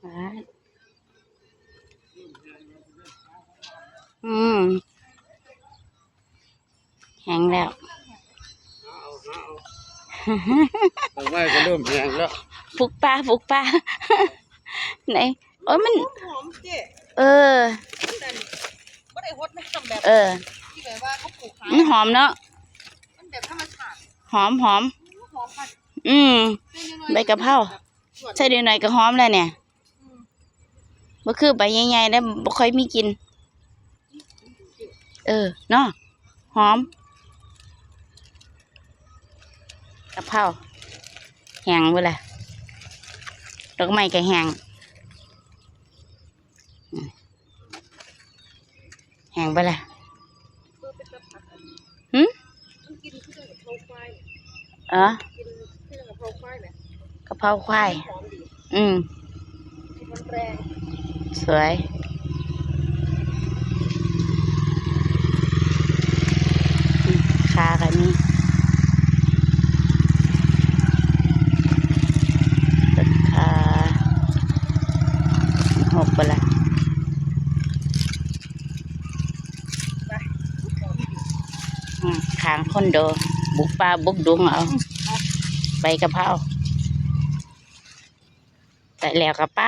ອືມ ແຫ້ງແລ້ວ ດອກໄມ້ກໍເລີ່ມແຫ້ງແລ້ວ ປູກປ່າ ປູກປ່າ ໃນ ໂອ້ຍ ມັນ ຫອມເຈ້ ເອີ ມັນອັນ ບໍ່ໄດ້ຫົດນ້ຳແບບ ເອີ ທີ່ແບບວ່າເຂົາປູກຂາຍ ມັນຫອມເນາະ ມັນແບບທຳມະຊາດ ຫອມ ຫອມ ຫອມ ອືມ ໃບກະເພົາ ໃສ່ໜ້ອຍໆກໍຫອມແລ້ວນີ້ ອືມ ບໍ່ຄືໃບໃຫຍ່ໆ ແລ້ວບໍ່ຄ່ອຍມີກິ່ນ ເອີ ເນາະ ຫອມ ກະເພົາ ແຫ້ງເບິດລະ ດອກໄມ້ກໍແຫ້ງ ອືມ ແຫ້ງເບິດລະ ຫື ມັນກິນຄືກັບເພົາຄວາຍ ເອີ ກິນຄືກັບເພົາຄວາຍແຫຼະ ກະເພົາຄວາຍ ຫອມດີ ອືມ ກິນມັນແຮງ ສວຍ ອືມ ຂາກໍມີ ຂາ ຫົກພຸ້ນລະ ອືມ ຂ້າງຄອນໂດ ບຸກປ່າບຸກດົງເອົາ ອືມ ໃບກະເພົາ ໄດ້ແລ້ວກໍໄປ.